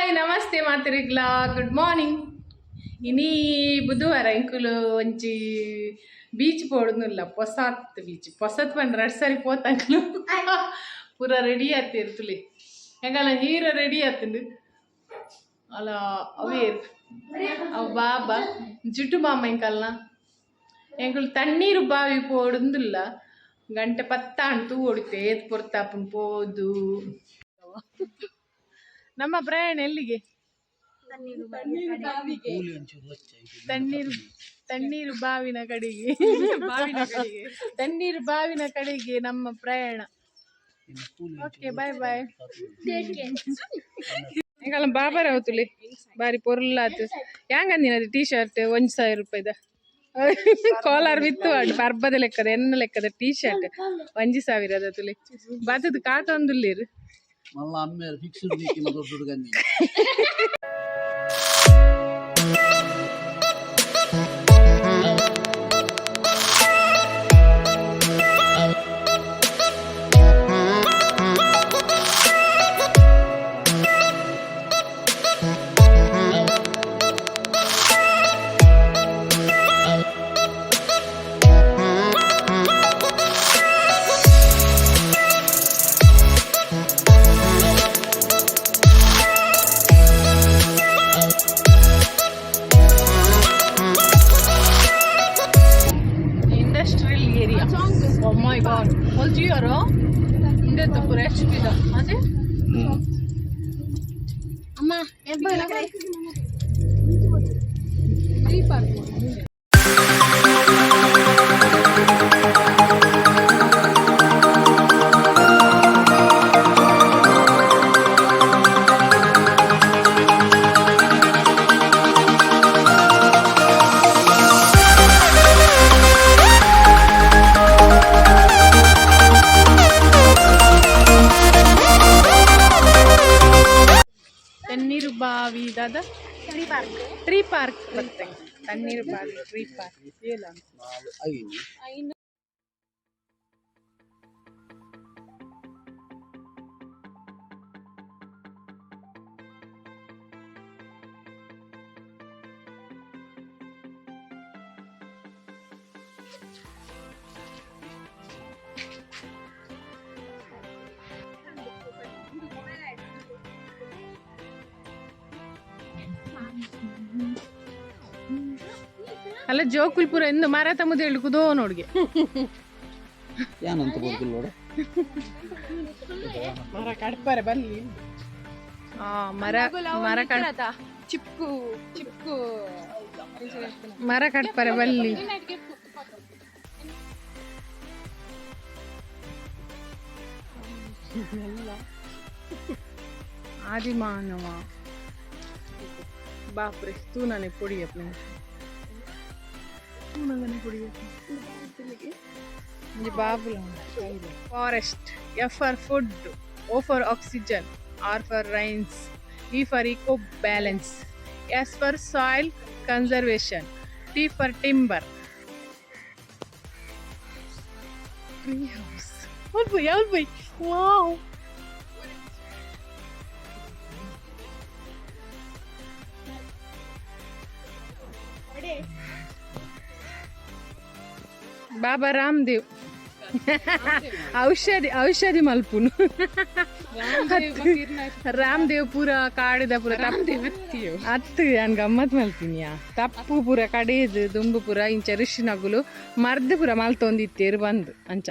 Hi, namaste ಮಾತೆರೆಗ್ಲಾ, good morning. ಇನಿ ಬುಧವಾರ. ಎಂಕುಲು ಒಂಜಿ ಬೀಚ್ ಪೋಡುನುಲ್ಲ, ಪೊಸತ್ ಬೀಚ್. ಪೊಸತ್ ಪಂಡ ರಡ್ಡ್ ಸರಿ ಪೋತಂಕ್ಲು. ಪೂರ ರೆಡಿ ಆತೇರ್ ತುಲೆ. ಎಂಕಲ್ನ ಹೀರೋ ರೆಡಿ ಆತುಂಡು. ಅಲ ಅವೇರ್ ಅವು ಬಾಬಾ ಜುಟ್ಟು ಮಾಮ ಎಂಕಲ್ನ. ಎಂಕುಲು ತಣ್ಣೀರು ಬಾವಿ ಪೋಡುಂದುಲ್ಲ. ಗಂಟೆ 10 ಆಂಡ್. ತೂವೊಡಿತ್ತೆ ಏತ್ ಪೊರ್ತಾಪುಂಡು ಪೋದು. ನಮ್ಮ ಪ್ರಯಾಣ ಎಲ್ಲಿಗೆ? ತಣ್ಣೀರು ತಣ್ಣೀರು ಬಾವಿನ ಕಡೆಗೆ, ಬಾವಿನ ಕಡೆಗೆ. ತಣ್ಣೀರು ಬಾವಿನ ಕಡೆಗೆ ನಮ್ಮ ಪ್ರಯಾಣ. Okay, bye bye. ಎಂಕಲ್ನ ಬಾಬಾರ ತುಲೆ ಬಾರಿ ಪೊರ್ಲಾತು. ಯಾಂಗಂದಿನ ಟೀ ಶರ್ಟ್ 1000 ರೂಪಾಯಿದ. ಕಾಲರ್ ವಿತ್ತು ಅಡ್ ಪರ್ಬದ ಲೆಕ್ಕದ, ಎನ್ನ ಲೆಕ್ಕದ ಟೀ ಶರ್ಟ್ 1000ದ ತುಲೆ. ಬತ್ತದ ಕಾತೊಂದುಲ್ಲೇರು. ಮಲ್ಲ ಅಮ್ಮೇರು ಫಿಕ್ಸ್ಡ್ ದೀಕಿನ ದೊಡ್ಡ ಹುಡುಗಂದಿ. Industrial area. Oh my God. ಹೊಲ್ಜಿಯಾರೋ ಇಂದೆತ್ತ ಪೂರ ಎಚ್ ಪಿದ ಅದೇ. ಅಮ್ಮ. Tree park. ತಣ್ಣೀರು ಬಾವಿ ದಾದ? Tree park. Tree park ಬತ್ತೆ. ತಣ್ಣೀರು ಬಾವಿ, ಟ್ರೀ ಪಾರ್ಕ್ ಏಲ. 4, 5. ಅಲ್ಲ, ಜೋಕುಲ್ ಪೂರ ಎಂದು ಮರ ತಮ್ಮದು ಹೇಳಿ ಕುದೋ ನೋಡ್ಗೆ. ಏನಂತ ಗೊತ್ತಿಲ್ಲ ನೋಡು. ಮರ ಕಡ್ಪಾರೆ ಬಲ್ಲಿ. ಆ ಮರ ಮರ ಕಡ್ ಚಿಕ್ಕು ಚಿಕ್ಕು. ಮರ ಕಡ್ಪಾರೆ ಬಲ್ಲಿ. ಆದಿಮಾನವ. ಬಾಪ್ರೆ, ತೂನನೆ ಪೊಡಿ ಅಪ್ನೆ, ತೂನನೆ ಪೊಡಿ. ಒಂಜಿ ಬಾಬುಲ. Forest. F for food, O for oxygen, R for rains, E for eco balance, S for soil conservation, T for timber. Tree house. Boy, boy. Wow. Baba Ramdev ಔಷಧಿ ಔಷಧಿ ಮಲ್ಪುನು. ರಾಮದೇವ್ ಪೂರ ಕಾಡಿದ ಪೂರ ಅತ್ತು ಯಾನ್ ಗಮ್ಮತ್ ಮಲ್ಪಿನಿಯಾ. ತಪ್ಪು ಪೂರ ಕಡೆದು ದುಂಬು ಪೂರ ಇಂಚ ಋಷಿನಗುಲು ಮರ್ದ್ ಪೂರ ಮಲ್ತೊಂದಿತ್ತೇರು ಬಂದು ಅಂಚ.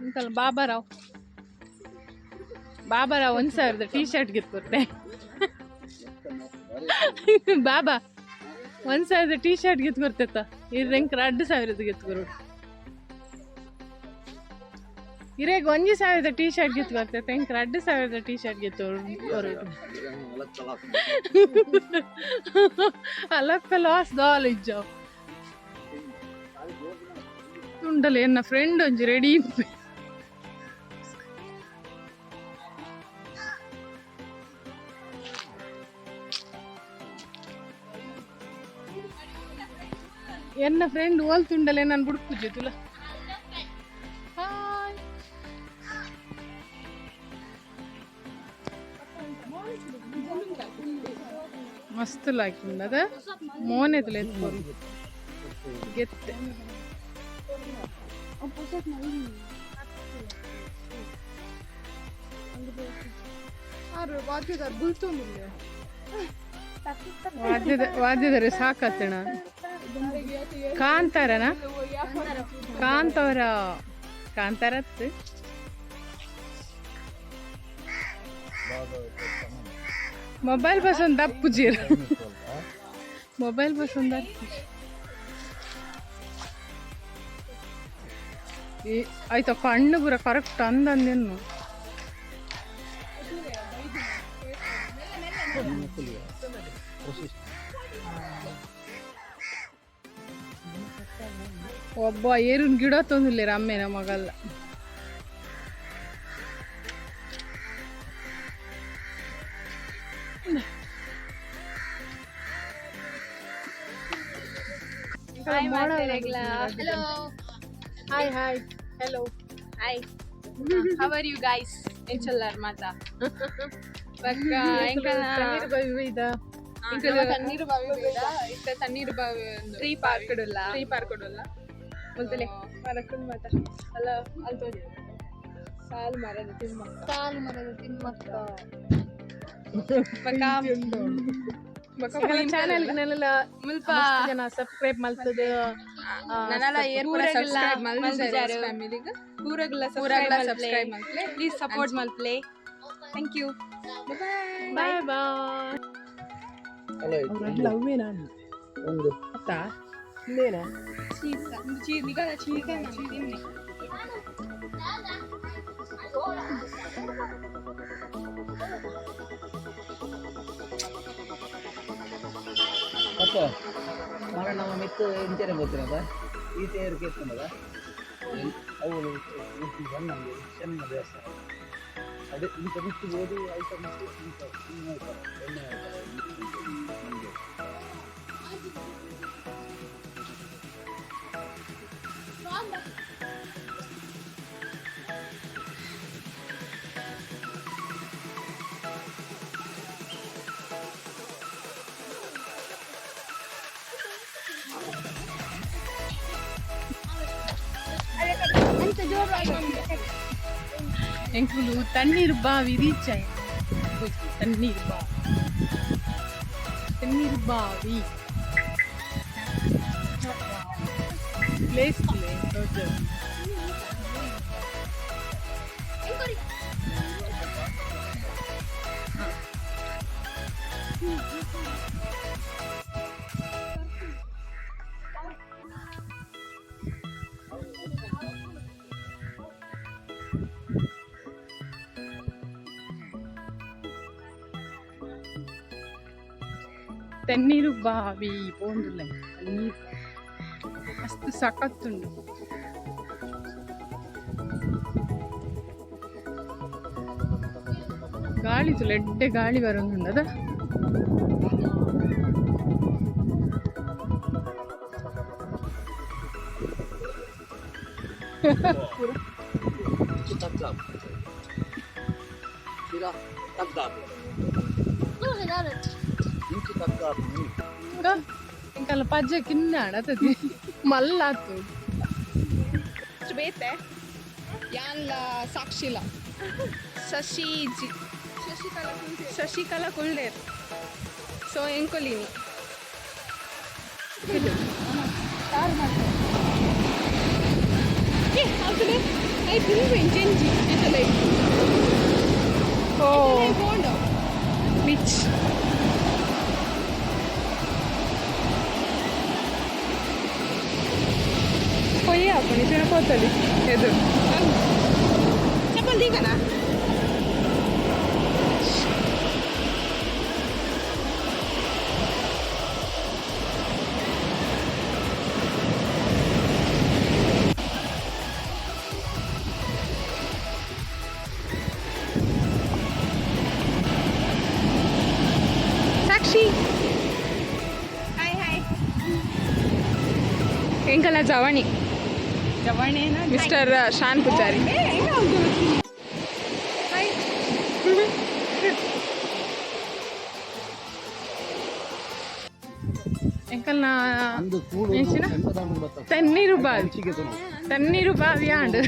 ಇಂಕಲ್ ಬಾಬಾರಾವ್. ಬಾಬಾರಾವ್ 1000ದ T shirt ಗಿತ್ಕೊತ್ತೆ. ಬಾಬಾ 1000ದ ಟೀ ಶರ್ಟ್ ಗಿತ್ ಕೊರ್ತೆತ್ತ. ಇರ್ ಎಂಕ್ 2000ದ ಗಿತ್ ಕೊರು. ಇರೇಗ್ 1000ದ ಟೀ ಶರ್ಟ್ ಗಿತ್ ಕೊರ್ತೆತ್ತ. ಎಂಕ್ 2000ದ ಟೀ ಶರ್ಟ್ ಗಿತ್ತು ಕೊರು. ಅಲಕ್ಕ ಲಾಸ್ ದಾಲ್ ಇಜ್ಜ ತುಂಡಲೆ. ಎನ್ನ ಫ್ರೆಂಡ್ ಒಂಜಿ ರೆಡಿ. ಎನ್ನ ಫ್ರೆಂಡ್ ಓಲ್ ತುಂಡಲೆ ನಾನು ಬುಡ್ಪುಜೆ ತುಲ. ಹಾಯ್. ಮಸ್ತ್ ಲಾಯ್ಕುಂಡು ಅದ ಮೋನೆದಲ ಎತ್ಕೊರು ಗೆತ್ತೆ. ಆರು ವಾದ್ಯದಾರ್ ಬುಲ್ತೊಂದಿಲ್ಲ. ವಾದ್ಯದ ವಾದ್ಯದರೆ ಸಾಕತ್ತಣ. ಕಾಂತಾರನ, ಕಾಂತವರ ಕಾಂತಾರತ್. ಮೊಬೈಲ್ ಬಸ್ ಒಂದು ದಪ್ಪುಜೀರ್, ಮೊಬೈಲ್ ಬಸ್ ಒಂದು ದಪ್ಪುಜಿ. ಈ ಆಯ್ತಾ, ಕಣ್ಣು ಪೂರ ಕರೆಕ್ಟ್ ಅಂದಂದೇನು. ಒಬ್ಬ ಏರುನ್ ಗಿಡ ತಂದಿಲ್ಲ ಅಮ್ಮೇನ ಮಗಲ್ಲ. Hello. Hi hi, hello. Hi, how are you guys? ಎಂಚಲ್ಲಾರ್ ಮಾತಾ? ಬಕ್ಕ ಎಂಕಲ್ನ ತಣ್ಣೀರು ಬಾವಿ ಇದ. ಎಂಕಲ್ನ ತಣ್ಣೀರು ಬಾವಿ ಬೇಡ ಇತ್ತ, ತಣ್ಣೀರು ಬಾವಿ ಟ್ರೀ ಪಾರ್ಕ್ ಇಡುಲ್ಲ, ಟ್ರೀ ಪಾರ್ಕ್ ಇಡುಲ್ಲ ಮುಲ್ತಲೆ ಮರಕ್ಕುಂಡು ಮಾತ ಅಲ್ಲ ಅಲ್ಲಿ ತೋಜಿ ಸಾಲು ಮರದ ತಿಮ್ಮಕ್ಕ, ಸಾಲು ಮರದ ತಿಮ್ಮಕ್ಕ. ಬಕ್ಕ ಬಕ್ಕ. ಚಾನೆಲ್ ನೆಲ್ಲ ಮುಲ್ಪ ಜನ ಸಬ್ಸ್ಕ್ರೈಬ್ ಮಲ್ತದ. ನನಲ ಏರ್ ಪೂರ ಸಬ್ಸ್ಕ್ರೈಬ್ ಮಲ್ತಿಜಾರು ಫ್ಯಾಮಿಲಿಗ್, ಪೂರಗ್ಲ ಪೂರಗ್ಲ ಸಬ್ಸ್ಕ್ರೈಬ್ ಮಲ್ಪ್ಲೆ, ಪ್ಲೀಸ್ ಸಪೋರ್ಟ್ ಮಲ್ಪ್ಲೆ. Thank you, bye. Bye bye. ಅಲ್ಲ, ಇದು ಒಂದು. ಅತ್ತಾ, ಇನ್ನೇನಾ? ಚೀಸ್ ಚೀಸ್ ನಿಗಲ ಚೀಸ್ ತಿನ್ನಿ. ಅಪ್ಪ ಮರ ನಮ್ಮ ಮಿತ್ತು ಇಂಚನೆ ಗೊತ್ತಿರೋದ ಈ ತೇರು ಕೇಳ್ಕೊಂಡದ. ಅವು ಸಣ್ಣ ಸಣ್ಣ ದೇವಸ್ಥಾನ ಅದೇ. ಇಂಥ ಬಿಟ್ಟು ಓದಿ ಐತ ಬಿಟ್ಟು ಇಂಥ ಹಿಂಗೆ ಹೋಗ್ತಾರೆ, ಎಣ್ಣೆ ಹೋಗ್ತಾರೆ ನಮಗೆ. ಎಂಕುಲು ತಣ್ಣೀರು ಬಾವಿ ರೀಚ್ ಆಯ್ತು. ತಣ್ಣೀರು ಬಾವಿ, ತಣ್ಣೀರು ಬಾವಿ ಪ್ಲೇಸ್. ತಣ್ಣೀರು ಬಾವಿ ಪೋಂದುಲ್ಲ, ನೀರು ಮಸ್ತ್ ಸಖತ್ತುಂಡು. ಗಾಳಿ ತುಲೆ, ಎಡ್ಡೆ ಗಾಳಿ ಬರೋದುಂಡು ಅದ. ಇಂಚು ತಗ್ಗಾಪು ಶಿರಾ, ತಗ್ಗಾಪು, ಇಂಚು ತಗ್ಗಾಪು. ಇಂಕಲ್ಲ ಪಜ್ಜೆ ಕಿನ್ನ ಅಡತದಿ ಮಲ್ಲಾತು. ಬೇತೆ ಯಾನ್ಲ ಸಾಕ್ಷಿಲ ಶಶಿ ಜಿ ಶಶಿಕಲಾ ಶಶಿಕಲಾ ಕುಲ್ಡೇರ್. ಸೊ ಎಂಕೊಲಿನಿ. ಓ ಬೀಚ್. ಕೊಯ್ಯ ಹಾಕೊಂಡು ಚೆನ್ನ ಪೋತಲಿ ಎದುರು ಚಪ್ಪಲ್ ದೀಗನ. ಸಾಕ್ಷಿ, ಹಾಯ್ ಹಾಯ್. ಎಂಕಲ ಜವಣಿ. ಜವಣೇನ? ಮಿಸ್ಟರ್ ಶಾನ್ ಪೂಜಾರಿ. ಹಾಯ್. ಎಂಕಲ್ನ ಅಂದು ಕೂಡು ಎಂಚಿನ? ತಣ್ಣೀರು ಬಾವಿ, ತಣ್ಣೀರು ಬಾವಿ ಆಂಡ್.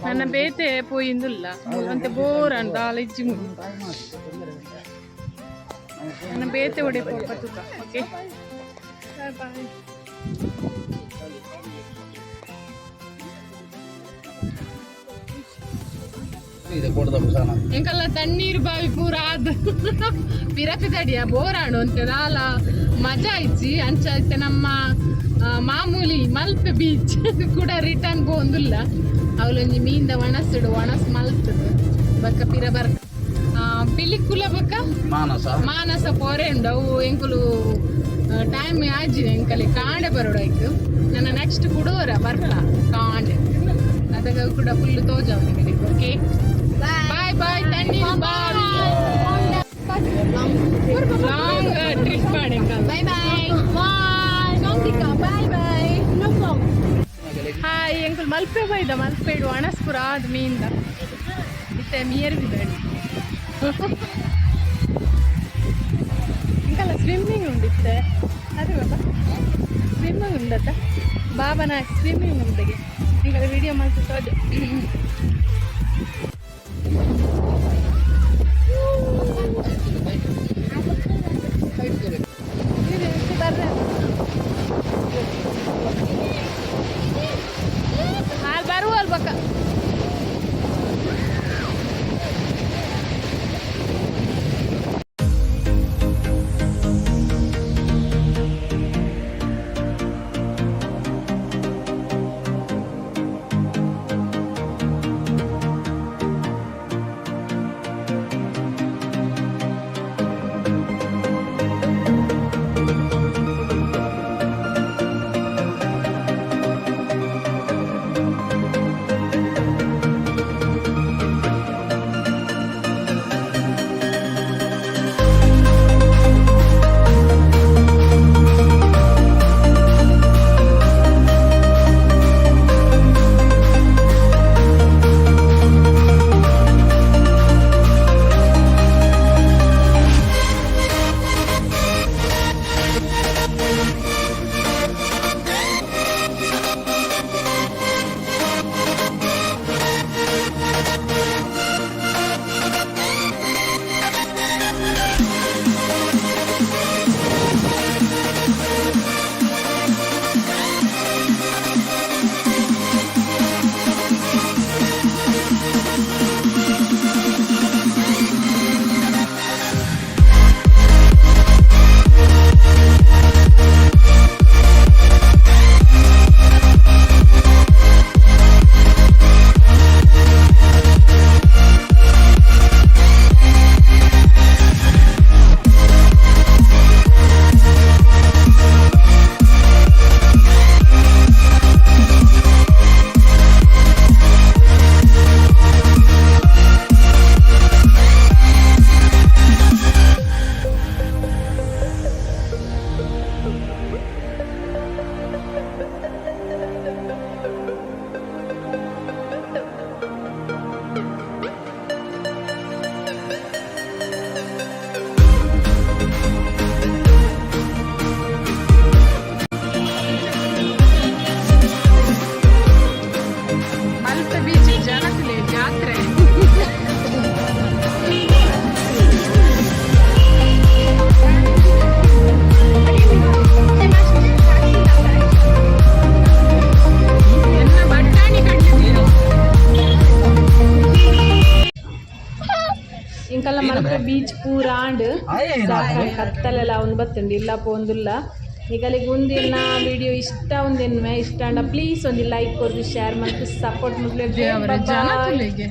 ನನ್ನ ಬೇತೆ ಪೋಯಿಂದುಲ್ಲ ಅಂತೆ ಬೋರ್ ಅಂಡ್ ದಾಲ ಇಜ್ಜಿ ಮುಲ್ಲು. ನನ್ನ ಬೇತೆ ಒಡೆ ಪೋಪ ತುಕ. ಓಕೆ. ಬಾಯ್. ಇದೆ ಕೊಡದ ಸಾನ. ಎಂಕಲ್ಲ ತಣ್ಣೀರು ಬಾವಿ ಪೂರ ಆದ್ ಪಿರಪಿದಡಿಯ ಬೋರಾಣು ಅಂತೆ ದಾಲ ಮಜಾ ಇಜ್ಜಿ. ಅಂಚ ಇತ್ತೆ ನಮ್ಮ ಮಾಮೂಲಿ ಮಲ್ಪೆ ಬೀಚ್ ಕೂಡ ರಿಟರ್ನ್ ಪೋಂದುಲ್ಲ. ಅವಲೊಂಜಿ ಮೀನ್ದ ಒಣಸುಡು ಒಣಸ್ ಮಲ್ತದು ಬಕ್ಕ ಪಿರ ಬರ್ ಪಿಲಿಕುಲ ಬಕ್ಕ ಮಾನಸ. ಮಾನಸ ಪೋರೆ ಉಂಡು. ಅವು ಎಂಕುಲು ಟೈಮ್ ಆಜಿ ಎಂಕಲಿ ಕಾಂಡೆ ಬರೋಡು. ಐಕ್ ನನ್ನ ನೆಕ್ಸ್ಟ್ ಕುಡೋರ ಬರ್ಲ ಕಾಂಡೆ ಅದಕ್ಕೆ ಕೂಡ ಫುಲ್ ತೋಜಾವ್ ನಿಮಗೆ. Okay, bye bye. ತಣ್ಣೀರು ಬಾವಿ ಲಾಂಗ್ ಟ್ರಿಪ್ ಮಾಡಿ. Bye bye bye Soundika, bye bye. No problem. Hi, ಎಂಕುಲು ಮಲ್ಪೆ ಬೈದ. ಮಲ್ಪೆಡು ಅಣಸ್ಪುರ ಆದ್ ಮೀನ್ದ ಇತ್ತೆ ಮಿಯರ್ ಬಿದಡಿ. ಇಂಕಲ್ಲ ಸ್ವಿಮ್ಮಿಂಗ್ ಉಂಡಿತ್ತೆ. ಅದೇ ಬಾಬಾ, ಸ್ವಿಮ್ಮಿಂಗ್ ಉಂಡತ್ತ ಬಾಬನ ಸ್ವಿಮ್ಮಿಂಗ್ ಉಂಡಿಗೆ ಇಂಕಲ್ಲ ವಿಡಿಯೋ ಮಲ್ತು ತೋಜ. ಬರ್ರೆ ಅಲ್ಲಿ ಬರುವಲ್ ಬಕ್ಕ. ಮಲ್ಪೆ ಬೀಚ್ ಜನಕುಲೆ ಜಾತ್ರೆ. ಎನ್ನ ಬಟ್ಟಾಣಿ ಕಟ್ಟಿದ್ದೀರಿ. ಇಂಕಲ್ಲ ಮಲ್ಪೆ ಬೀಚ್ ಪೂರ ಆಂಡ್. ಕತ್ತಲೆಲ್ಲ ಒಂದು ಬತ್ತುಂಡು ಇಲ್ಲ ಪೋಂದುಲ್ಲ. ನಿಗಲಿಗೆ ಒಂದಿನ ವಿಡಿಯೋ ಇಷ್ಟ ಒಂದಿನ ಇಷ್ಟ ಅಂಡ ಪ್ಲೀಸ್ ಒಂದು ಲೈಕ್ ಕೊರ್ದು ಶೇರ್ ಮತ್ತು ಸಪೋರ್ಟ್. ಜನಕುಲೆಗೆ.